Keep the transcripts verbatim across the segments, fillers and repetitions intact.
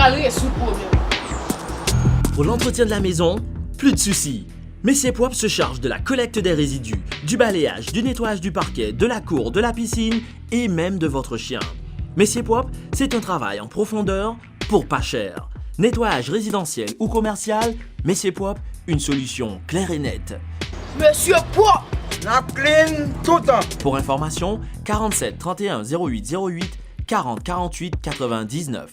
Résoudre problème. Pour l'entretien de la maison, plus de soucis. Messier Propre se charge de la collecte des résidus, du balayage, du nettoyage du parquet, de la cour, de la piscine et même de votre chien. Messier Propre, c'est un travail en profondeur pour pas cher. Nettoyage résidentiel ou commercial, Messier Propre, une solution claire et nette. Messier Propre! N ap clean toutan! Pour information, quarante-sept trente et un zéro huit zéro huit, quarante quarante-huit quatre-vingt-dix-neuf.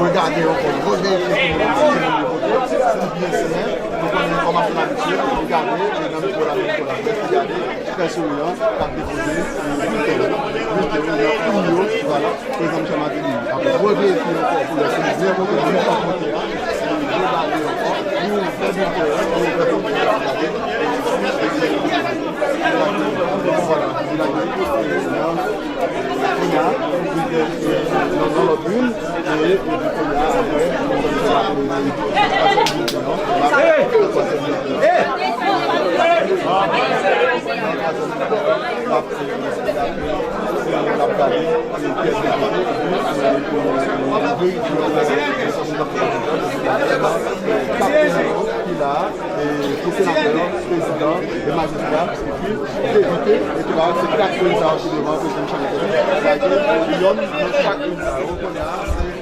Regade ankò, reverifye si li byen sen, nou konnen kòman se abitye, regade, e nan mikwo la, nan mikwo la, brèf, regade, trè souriyan, k ap depoze, e, bulten, bulten, oubyen urn yo, vwala, prezidan Michel Martelly. Apre, reverifye ankò pou lè se byen vote, nou konn vote a, e, regade ankò, nou ouvè bulten an, nou ouvè bulten an, regade, e, vwala, regade, e, Kounye a, li te, e, nan, nan lòt youn, e, epi kounye a, apre, nou fè sa pou nou, ki la, e, pou senatè, prezidan, e majistra, epi depite, e tout sa, se kat moun sa yo ki devan prezidan Michel Martelly, sa ke yonn nan chak moun sa yo, kounye a, se, e,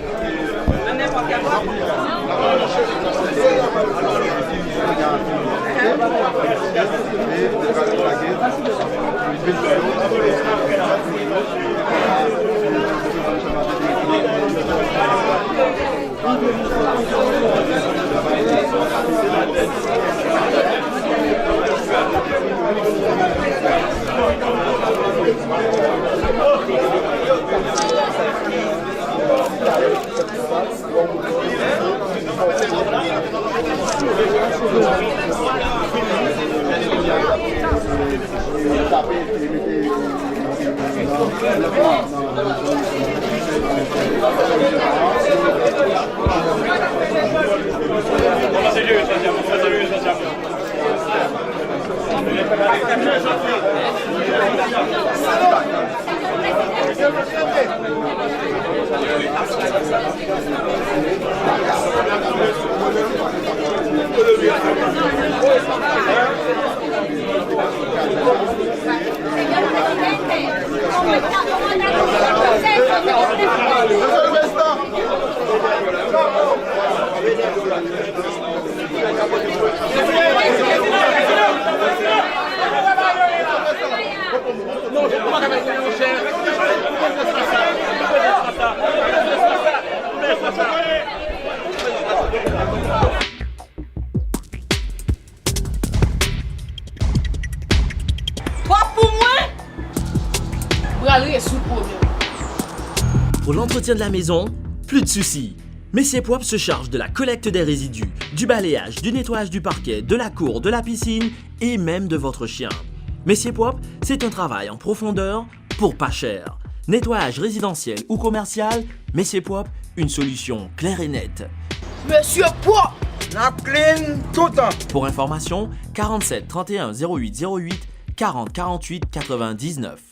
Pwòp pou mwen, m pral rezoud pwoblèm. Pour l'entretien de la maison, plus de soucis. Messie Propre se charge de la collecte des résidus, du balayage, du nettoyage du parquet, de la cour, de la piscine et même de votre chien. Messie Propre, c'est un travail en profondeur pour pas cher. Nettoyage résidentiel ou commercial, Messie Propre, une solution claire et nette. Messie Propre, N ap clean toutan. Pour information, quarante-sept trente et un zéro huit zéro huit, quarante quarante-huit quatre-vingt-dix-neuf.